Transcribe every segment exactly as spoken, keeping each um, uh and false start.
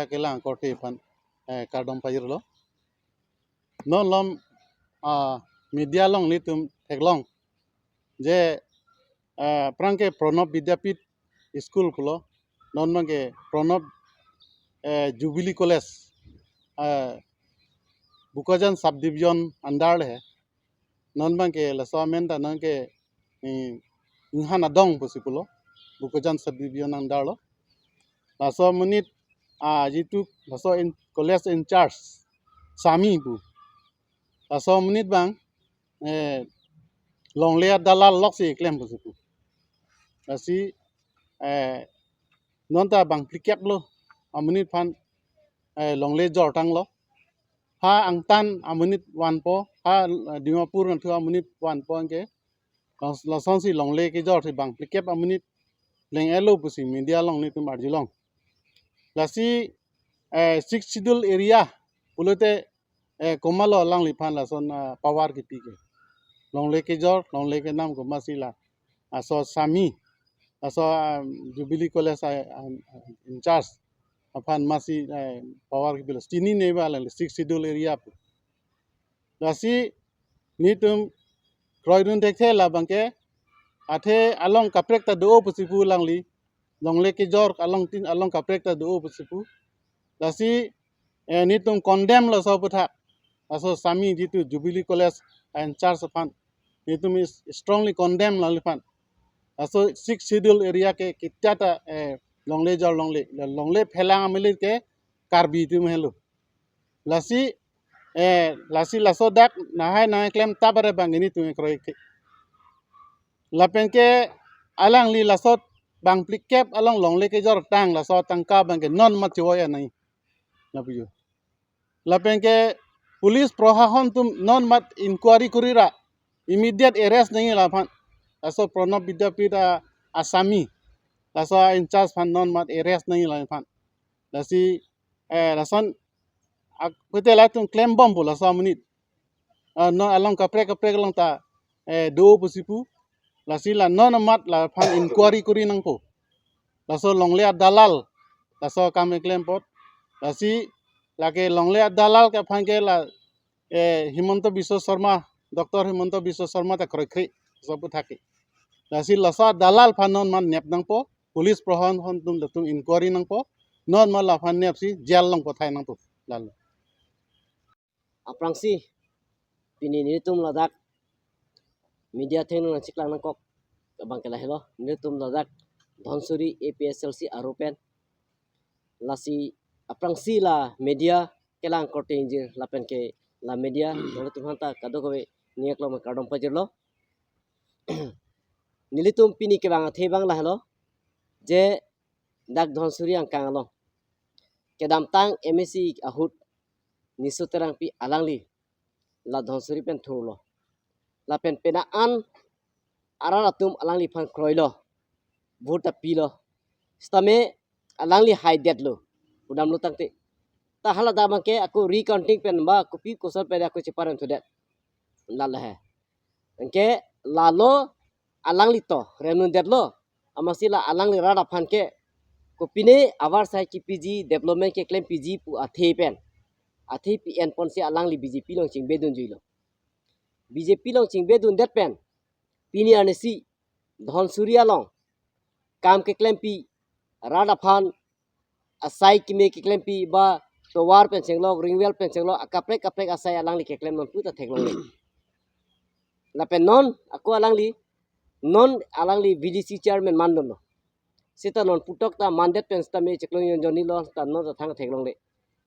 kelang korte aphan, eh, kardom pajirlo. Non malom, ah, media along nelitum theklong je, eh, aphrang ke Pranab Vidyapith School pulo, non abang ke Pranab, eh, Jubilee College, eh, Bokajan Subdivision under le he. Non abang ke laso amen ta non ke, eh, Inghan Adong pusi pulo, Bokajan Subdivision under lo. Laso amonit, ah, jitu laso in, college in charge Sami pu, laso amonit abang, eh, longle adalal lok si klem pusi pu. Lasi, eh, non ta bang phlikep lo amonit aphan, eh, longle jor tanglo. Ha angtan amonit vanpo, ha, eh, Dimapur nangthu amonit vanpo anke. Las-, lasonsi longle kejor si bang phlikep amonit pleng-etlo pusi media along nelitum arjulong. Lasi, eh, Sixth Schedule area pulote, eh, komatlo alangliphan lason, ah, power kipi ke? Longle kejor, longle kenam komatsi la, laso Sami, laso, ah, Jubilee College, ah, ah, in charge aphan matsi, eh, power kipilo? Chinine ba alangli Sixth Schedule area pu. Lasi nelitum kroidun thekthe labang ke, athe along kaprek ta do pusi pu alangli, longle kejor along tin along kaprek ta do pusi pu. Lasi, eh, nelitum condemn laso aphuthak, laso Sami jitu Jubilee College in charge aphan, nelitum is strongly condemn alangliphan. Laso Sixth Schedule area ke ketia ta, eh, longle jor longle, longle phelang amonit ke Karbi atum helo. Lasi, eh, lasi laso dak nahai nahai klem ta bare abang nelitum kroi ke. Lapen ke alangli laso bang phlikep along longle kejor tang laso atangka abang ke non mat chevoi anai. Lapu jo. Lapen ke police prohahon atum non mat inquiry kori ra immediate arrest nangji laphan. Laso Pranab Vidyapith a, a Sami, laso in charge aphan non mat arrest nangji laphan. Lasi, eh, lason ak-, pute latum klembom pu laso amonit. Ah, non along kaprek kaprek along ta, eh, do pusi pu. Lasi la non amat laphan inquiry kori nangpo. Laso longle adalal, laso akam keklem apot. Lasi lake longle adalal ke aphan ke la, eh, Himanta Biswa Sarma, Doctor Himanta Biswa Sarma ta kroikre laso aphuthak ke. Lasi laso adalal aphan non mat nep nangpo, police prohahon atum latum inquiry nangpo, non mat laphan nepsi jail along pathai nangpo. Lalo. Aphrangsi pini nelitum ladak media athengno nangcheklang nangkok abang ke lahelo, nelitum ladak Dhansiri A P H L C aro pen. Lasi aphrangsi la media kelang korte ingjir lapen ke la media nangtum aphanta kadokave ning aklong kardom pajirlo. Nelitum pini kevang athe abang lahelo je dak Dhansiri angkang along kedamtang M A C ahut Niso Terangpi alangli la Dhansiri pen thurlo. Lapen penang an arat atum alangliphan kroilo, vote ta pilo. Sitame alangli haidetlo, pudamlo tangte. Ta hala dak abang ke ako recounting pen ba kopi koson pen ako cheparem thudet. Lalo he. Anke lalo alangli to remnudetlo. Amatsi la alangli rat aphan ke kopine avarsai kipiji, development keklem piji pu athe pen, athe pi-en ponsi alangli B J P along chingbedun juilo. B J P along chingbedundet pen pini arnisi Dhansiri along kam keklempi, rat aphan asai keme keklempi ba tovar pen chenglok, ring well pen chenglok, akaprek kaprek asai alangli keklem non puta theklongle. Lapen non ako alangli, non alangli V D C chairman mandunlo. Sita non puthot ta mandet pen sitame cheklong jon jonilo, ta non ta thang theklongle.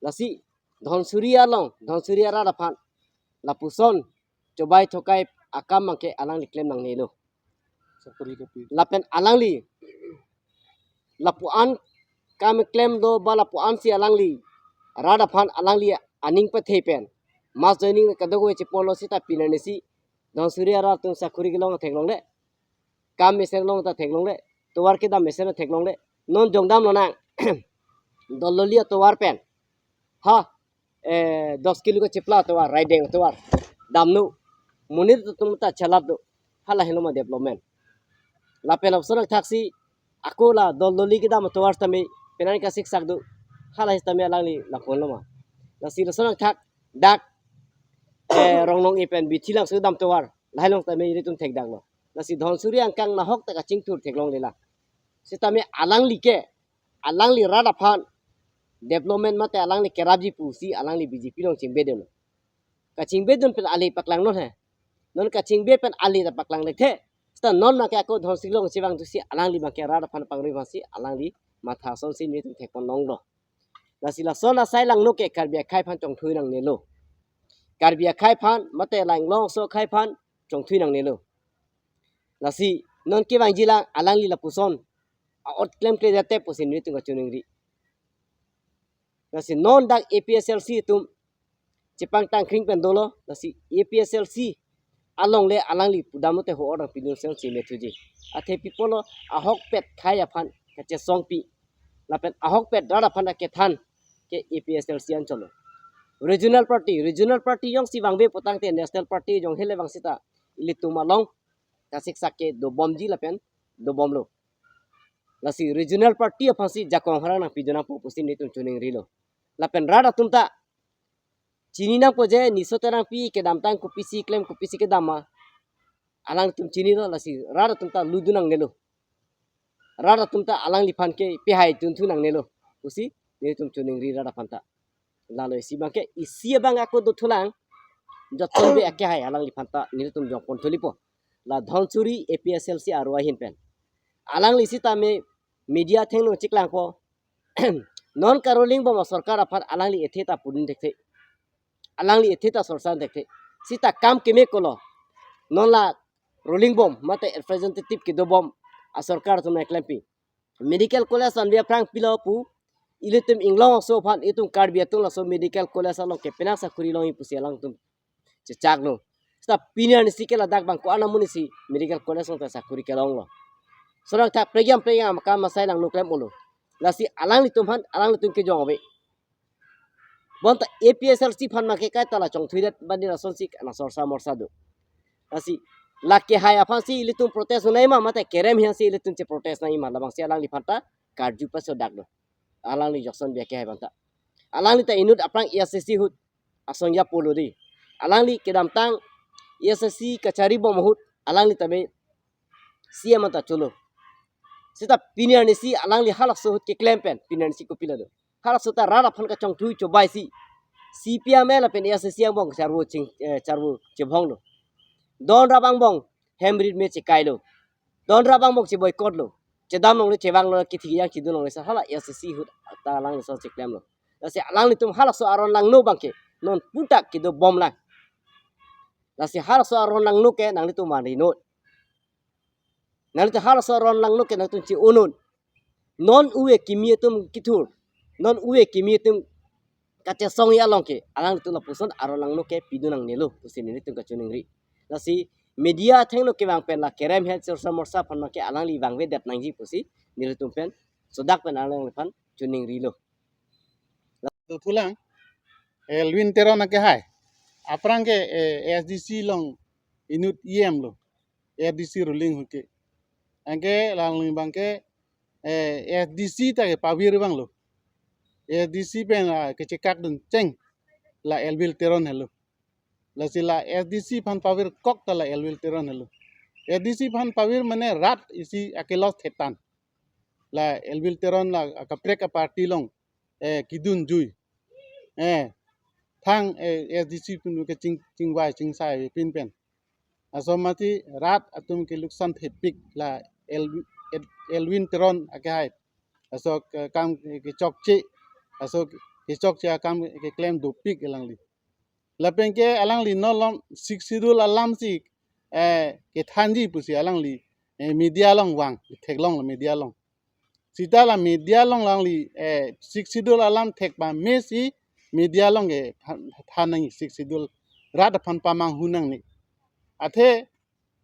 Lasi Dhansiri along, Dhansiri arat aphan lapuson chobai thokai akam abang ke alangli klem nangnelo. Sakori kapi. Lapen alangli lapu-an kam klemlo ba lapu-ansi alangli rat aphan alangli aning pathe pen mass joining kadokave cheponlo sita pini arnisi Dhansiri arat atum sakori kelong theklongle, kam mesen long ta theklongle, tovar kedam mesen theklongle. Non jongdam lonang Dolloli atovar pen, ha, eh, dos kilo kachepla atovar, Raideng atovar damno, monit atum ta chelap do. Hala helo ma development? Lapen opson thaksi ako la Dolloli kedam atovar tame penang kasiksak do. Hala sitame alangli lapu-an lo ma. Lasi lason athak dak, eh, Rongnong-e pen Bithi Langso damtovar. Lahai along tame ilitum thekdaklo. Lasi Dhansiri angkang nahok ta kachingthur theklonglelang. Sitame alangli ke, alangli rat aphan development mate alangli kerapji pusi alangli B J P along chingbedunlo. Kachingbedun pen ale paklang non he. Non kachingbe pen ale ta paklang le the. Seta non abangke ako Dhansiri along chevang thusi alangli abangke rat aphan pangri aphansi alangli matha asonsi nelitum thekponlonglo. Lasi lason asai langno ke Karbi akhei aphan chongthui nangnelo. Karbi akhei aphan mate la Inglong aso akhei aphan chongthui nangnelo. Lasi non kevangjilang alangli lapuson a-ot klemkle jate pusi nelitum kachiningri. Lasi non dak A P H L C atum chepangtang kring pen dolo, lasi A P H L C along le alangli pudam lote ho-or nangpidun sel si methuji. Athe pi apotlo, ahokpet akhei aphan kachesongpi lapen ahokpet rat aphan akethan ke A P H L C anchotlo. Regional party, regional party jongsi vangve putangte national party jong hele vangsita ilitum along kasiksak ke dobomji lapen dobomlo. Lasi regional party aphansi jakong harang nangpidun nangpo pusi nelitum chiningrilo. Lapen rat atum ta chini nangpo je Niso Terangpi kedamtang kopisi klem kopisi kedam ma alangtum chinilo, lasi rat atum ta ludun nangnelo. Rat atum ta alangliphan ke pehai tunthu nangnelo pusi nelitum chiningri rat aphan ta. Lalo isi abangke, isi abang ako dothulang, jotson be akehai alangliphan ta nelitum jongpon thulipo. La Dhansiri A P H L C aro ahin pen alangli sitame media athengno chiklangpo. Non karolingbom asorkar aphan alangli ethe ta pudun thekthe. Alangli ethe ta sorsan thekthe. Seta kam keme kolo. Non la rolingbom mate representative kedobom asorkar atum nangklempi. Medical college anvi aphrang pilo pu, ilitum Inglong aso aphan itum Karbi atum laso medical college along ke penang sakori longji pusi alangtum chechaklo. Seta pini arnisi ke ladak abang ko-an amonit si medical college along ta sakori kelonglo. Lason athak pregiam pregiam akam asai langno klem-olo. Lasi alanglitum aphan alanglitum kejong ave. Bonta A P H L C aphan abangke kaita la chongthuidet bani lasonsi nang sorsa morsa do. Lasi la kehai aphansi ilitum protest nangji ma mate kerem aphansi ilitum cheprotest nangji ma, labangsi alangliphan ta karju pasodaklo. Alangli jokson be akehai abang ta. Alangli ta inut aphrang A S D C ahut asong ya polo di. Alangli kedamtang A S D C kacharibom ahut alangli ta be C M anta cholo. Seta pini arnisi alangli halaso ahut keklem pen pini arnisi kopilo do. Halaso ta rat aphan kachongthui chobaisi C P M L lapen A S D C angbong charvo ching, eh, charvo chevonglo. Don rap angbong hem rit me chekailo. Don rap angbong che-boycott lo. Chedam longle, chevang longle, kithi yang chidun longle, sa hala A S D C ahut ta alangli son cheklemlo. Lasi alanglitum halaso aron langno abangke non putak kedobomlang. Lasi halaso aron langno ke nanglitum vanri non. Nanglitum halaso aron langno ke nangtum che-o non. Non ove kimi atum kethur, non ove kimi atum kachesongji along ke alangtum lapuson aron langno ke pidun nangnelo pusi nelitum kachiningri. Lasi media athengno kevang pen la kerem aphan sorsa morsa aphan abangke alangli vangvedet nangji pusi nelitum pen sodak pen alangliphan chiningrilo. Dothulang, eh, Elwin Teron akehai. Aphrang ke, eh, A S D C along inut E M lo. A S D C ruling ahut ke. Anke la alangli abangke, eh, A S D C ta kepavir abang lo. A S D C pen, ah, kechekak duncheng la Elwin Teron helo. Lasi la A S D C aphan pavirkok ta la Elwin Teron helo. A S D C aphan pavir mane rat isi akelos thetan. La Elwin Teron la akaprek aparty along, eh, kedun jui. Eh, thang, eh, A S D C pin ke ching, chingvai chingsai pin pen. Laso mati rat atum keluksan thepik la El-, El-, Elwin Teron akehai. Laso ke-, kam kechokche, laso kechokche akam keklem dopik alangli. Lapen ke alangli non along Sixth Schedule alam si, eh, kethanji pusi alangli, eh, media along vang, theklong media along. Seta la media along alangli, eh, Sixth Schedule alam thek pame si media along ke than, than nangji Sixth Schedule rat aphan pamanghu nangne. Athe,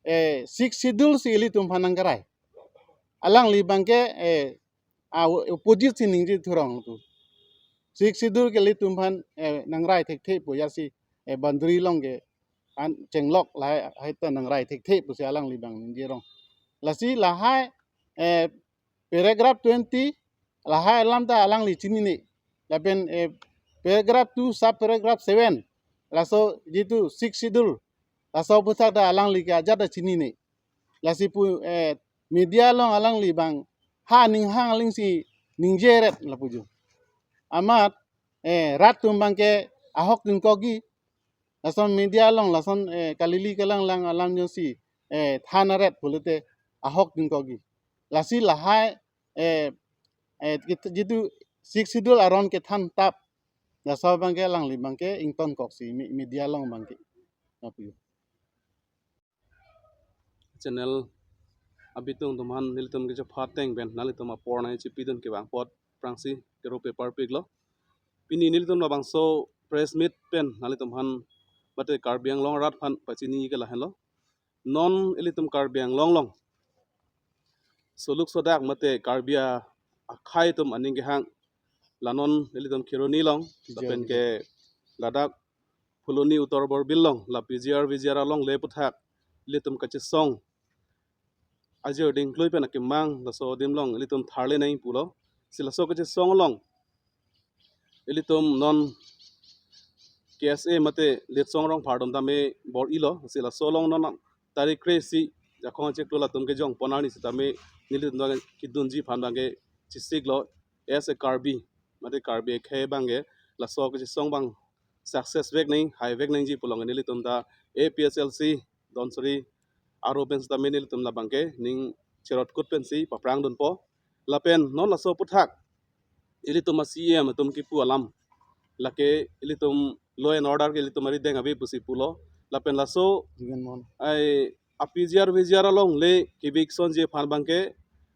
eh, Sixth Schedule si ilitum aphan nangkarai. Alangli abangke, eh, a opposite si ningje thurong tu. Sixth Schedule ke ilitum aphan, eh, nangrai thekthe pu ya si, eh, boundary along ke an chenglok lahai, hai ta nangrai thekthe pusi alangli abang ningje rong. Lasi lahai, eh, paragraph twenty, lahai alam ta alangli chinine. lapen eh, paragraph two sub paragraph seven, laso jitu sixth schedule, laso aputhak ta alangli ke ajat ta chinine. Lasi pu eh, media along alangli bang ha ninghang aling si ningje ret lapu jo. Amat eh, rat atum abangke ahok dun kogi, lason media along lason eh, kalili kalanglang alam jongsi eh, than aret pulote ahok dun kogi. Lasi lahai eh, eh, kit- jitu sixth schedule aron kethan tap, laso abangke alangli abangke ington koksi me- media along abangke. Lapu jo. Channel abitung atum aphan nelitum kechephat ateng pen nanglitum apor nangchipidun kevang apot aphrangsi kero paper piklo. Pini nelitum labangso press meet pen nanglitum aphan mate Karbi Anglong arat aphan pachini ke lahenlo. Non ilitum Karbi Anglong along soluk sodak mate Karbi a- akhei atum aning kehang, la non ilitum Kheroni along, lapen ke ladak Phuloni Uttar Borbil along, la P G R V G R alongle aputhak ilitum kachesong ajir dingklui pen akemang laso adim along ilitum tharle nangji pulo. Si laso kachesong along ilitum non K S A mate Litsong Rongphar atum tame bor-ilo. Si laso along non tarik kre-isi Jakhong achiklo latum kejong pon arni sitame nelitum kedunji aphan abangke chesiklo, as a Karbi mate Karbi akhei abangke laso kachesong abang success vek nangji, hai vek nangji pu along nelitum ta A P H L C Dhansiri aro pen sitame nelitum labangke ning cherot kut pensi paphrang dunpo. Lapen non laso aputhak ilitum a C E M atum kipu alam, lake ilitum law and order ke ilitum arideng ave pusi pulo. Lapen laso Jugen Mohan ai a P G R V G R alongle eviction ji aphan abangke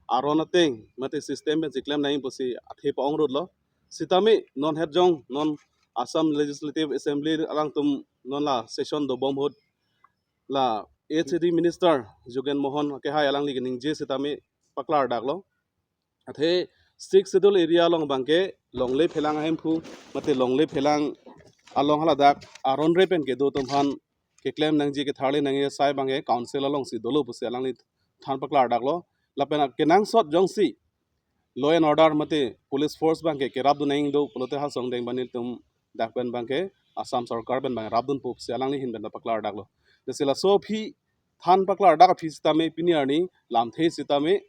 aron ateng mate system pensi klem nangji pusi athe pa-ong rutlo. Sitame non het jong non Assam Legislative Assembly alangtum non la session dobom ahut la H A D Minister Jugen Mohan kehai alangli keningje sitame paklardaklo. Athe sixth schedule area along abangke longle phelang ahemphu mate longle phelang along haladak aron re pen kedo atum aphan keklem nangji ketharle nangji asai abangke council alongsi dolo pusi alangli than paklardaklo. Lapen kenangsot jongsi law and order mate police force abangke kerapdun nangji do pulote ha songdeng abang nelitum dak pen abangke Assam sorkar pen abang rapdunpo pusi alangli ahin pen paklardaklo. Lasi laso aphi than paklardak aphi sitame pini arni lamthe sitame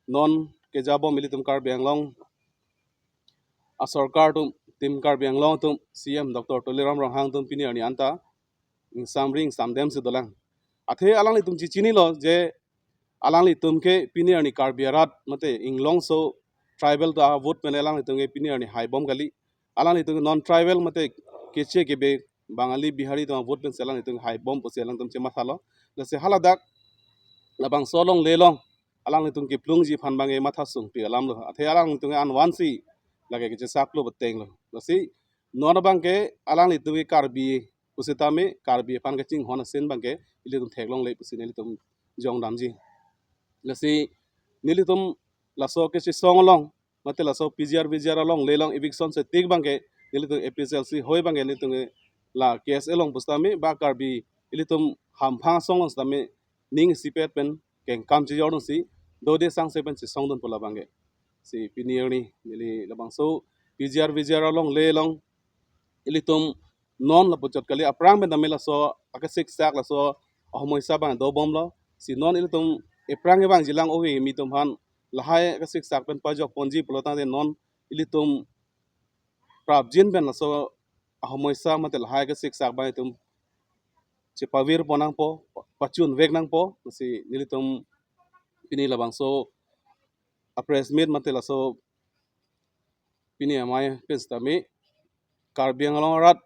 non kejabom ilitum Karbi Anglong asorkar atum, Team Karbi Anglong atum, C M Doctor Tuliram Ronghang atum pini arni anta ingsamri ingsamdem si dolang. Athe alanglitum chechinilo je alanglitum ke pini arni Karbi arat mate inglongso tribal ta vote pen alanglitum ke pini arni haibom kali. Alanglitum non tribal mate keche kebe Bangali Bihari atum vote pensi alanglitum haibom pusi alangtum chemathalo. Lasi haladak labangso alongle along alanglitum keplungji aphan abangke matha sungpi alamlo. Athe alanglitum ke anwansi lake kechesaklo betenglo. Lasi non abangke alanglitum ke Karbi pusitame Karbi aphan kachinghon asin abangke ilitum theklongle pusi nelitum jongdamji. Lasi nelitum laso kachesong along mate laso P G R V G R alongle along eviction setik abangke nelitum A P H L C hoi abangke nelitum la K S A along pusitame ba Karbi ilitum hamphang asong along sitame ning isipet pen kengkam chejor dunsi dode sangse pen chesongdun pu labangke. Si pini arni neli labangso P G R V G R alongle along ilitum non lapuchot kali aphrang pen tame laso akasiksak laso ahomoisa abang dobomlo. Si non ilitum ephrang evang jilang ove kimi atum aphan lahai akasiksak pen pajok ponji pulo tangte non ilitum prapjin pen laso ahomoisa mate lahai akasiksak abang itum chepavir pon nangpo, pachun vek nangpo. Si nelitum pini labangso a press meet mate laso pini amei pen sitame Karbi Anglong arat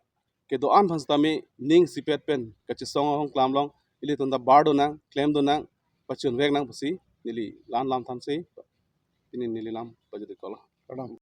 kedo-an aphan sitame ning isipet pen kachesong ahongklam along ilitum ta bardun nang, klemdun nang, pachun vek nang pusi neli lan lam thansi pini neli lam pajut-iklo. Pradam.